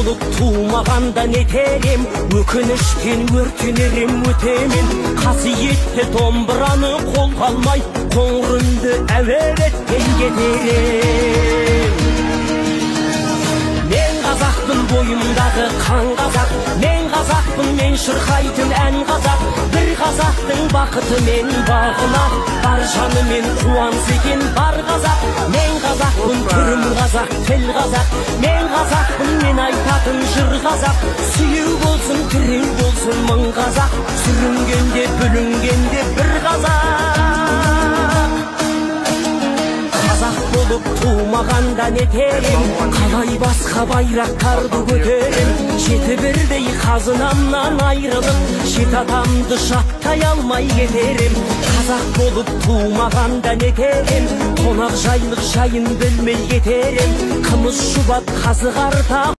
болып тумағанда нетер ем, өкініштен өртенер ем өтемен. Қасиетті домбыраны қолға алмай, қоңыр үнді әуелетпей кетер ем. Мен қазақпын, бойымдағы қан қазақ, мен қазақпын, мен шырқайтын ән қазақ. Бір қазақтың бақыты мен бағына, бар жанымен қуанса екен бар қазақ. Мен қазақпын, түрім қазақ, тіл қазақ, мен қазақпын, мен айтатын жыр қазақ. Сүйеу болсын, тіреу болсын мың қазақ, сүрінгенде, бүлінгенде бір қазақ. Қазақ болып тумағанда нетер ем, қалай басқа байрақтарды көтерем. Жеті бірдей қазынамнан айырылып, жеті атамды жаттай алмай кетер ем. Қазақ болып тумағанда нетер ем, қонақ жайлық жайын білмей кетер ем. Қымыз шұбат қазы қарта